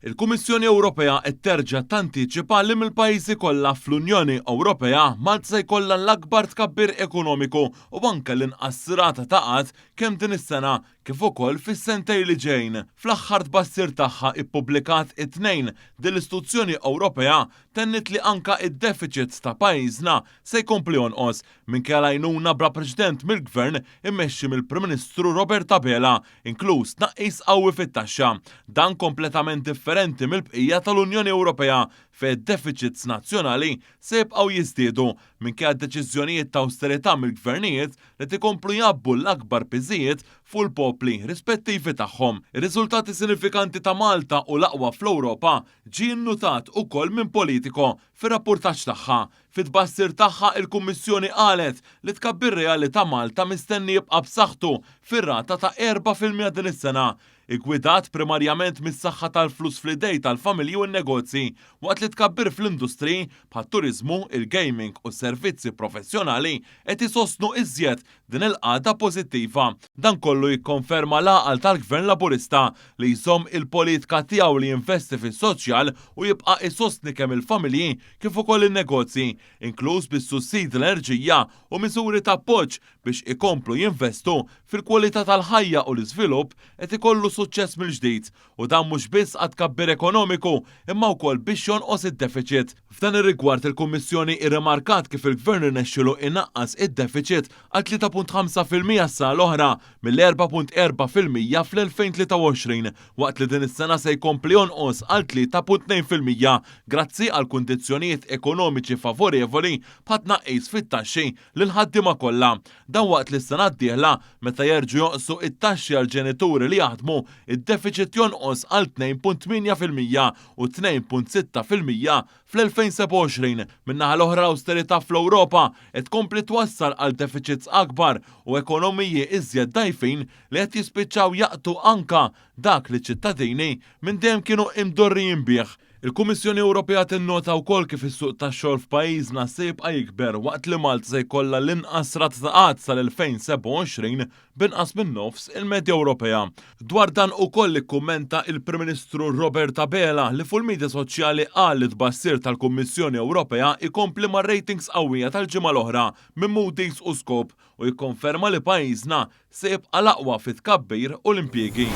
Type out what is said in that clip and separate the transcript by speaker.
Speaker 1: Il-Kummissjoni Ewropea qed terġa' tantiċipa li mill-pajjiżi kollha fl-Unjoni Ewropea, Malta se jkollha l-akbar tkabbir ekonomiku u anke l-inqas rata ta' qgħad kemm din is-sena kif ukoll fis-sentejn li ġejjin. Fl-aħħar tbassir tagħha ippubblikat it-Tnejn, din l-istituzzjoni Ewropea tenniet li anke d-defiċit ta' pajjiżna se jkompli jonqos minkejja l-għajnuna bla preċedent mill-Gvern immexxi mill-Prim Ministru Robert Abela, inkluż tnaqqis qawwi fit-taxxa. Dan kompletament differenti mill-bqija tal-Unjoni Ewropea fejn id-defiċits nazzjonali se jibqgħu jiżdiedu minkejja deċiżjonijiet ta' awsterità mill-gvernijiet li qed ikomplu jgħabbu l-akbar piżijiet fuq il-popli rispettivi tagħhom. Ir-riżultati sinifikanti ta' Malta u l-aqwa fl-Ewropa ġie nnutat ukoll minn Politico fir-rappurtaġġ tagħha. Fit-tbassir tagħha, il-Kummissjoni qalet li t-tkabbir reali ta' Malta mistenni jibqa' b'saħħtu fir-rata ta' 4% din is-sena, iggwidat primarjament mis-saħħa tal-flus fl-idej tal-familji u n-negozji, waqt li t-tkabbir fl-industriji bħat-turiżmu, il-gaming u s-servizzi professjonali qed isostnu iżjed din il-qagħda pożittiva. Dan kollu jikkonferma l-għaqal tal-Gvern Laburista li jżomm il-politika tiegħu li jinvesti fis-soċjal u jibqa' isostni kemm il-familji kif ukoll in-negozji, inkluż bis-sussidji l-enerġija u miżuri ta' appoġġ biex ikomplu jinvestu fil-kwalità tal-ħajja u l-iżvilupp qed ikollu suċċess mill-ġdid u dan mhux biss għat-tkabbir ekonomiku imma wkoll biex jonqos id-defiċit. F'dan ir-rigward il-Kummissjoni irrimarkat kif il-Gvern irnexxielu inaqqas id-defiċit għal 3.5% s-sena l-oħra mill-4.4% fl-2023 waqt li din is-sena se jkompli jonqos għal 3.2% grazzi għal kundizzjonijiet ekonomiċi favorevoli bħat-tnaqqis fit-taxxi lill-ħaddiema kollha. Dan waqt li s-sena d-dieħla, meta jerġgħu jonqsu t-taxxi għall-ġenituri li jaħdmu, id-defiċit jonqos għal 2.8% u 2.6% fl-2027. Min-naħa l-oħra l-awsterità fl-Ewropa qed tkompli twassal għal defiċits akbar u ekonomiji iżjed dgħajfin li qed jispiċċaw jaqtu anka dak li ċ-ċittadini minn dejjem kienu imdorrijin bih. Il-Kummissjoni Ewropea tinnota wkoll kif is-suq tax-xogħol f'pajjiżna se jibqa' jikber waqt li Malta se jkollha l-inqas rata ta' qgħad sal-2027 b'inqas minn nofs il-medja Ewropea. Dwar dan ukoll ikkummenta il-Prim Ministru Robert Abela li fuq il-midja soċjali qal li t-tbassir tal-Kummissjoni Ewropea jkompli mar-ratings qawwija tal-ġimgħa l-oħra minn Moody's u Scope u jikkonferma li pajjiżna se jibqa' l-aqwa fit-tkabbir u l-impjiegi.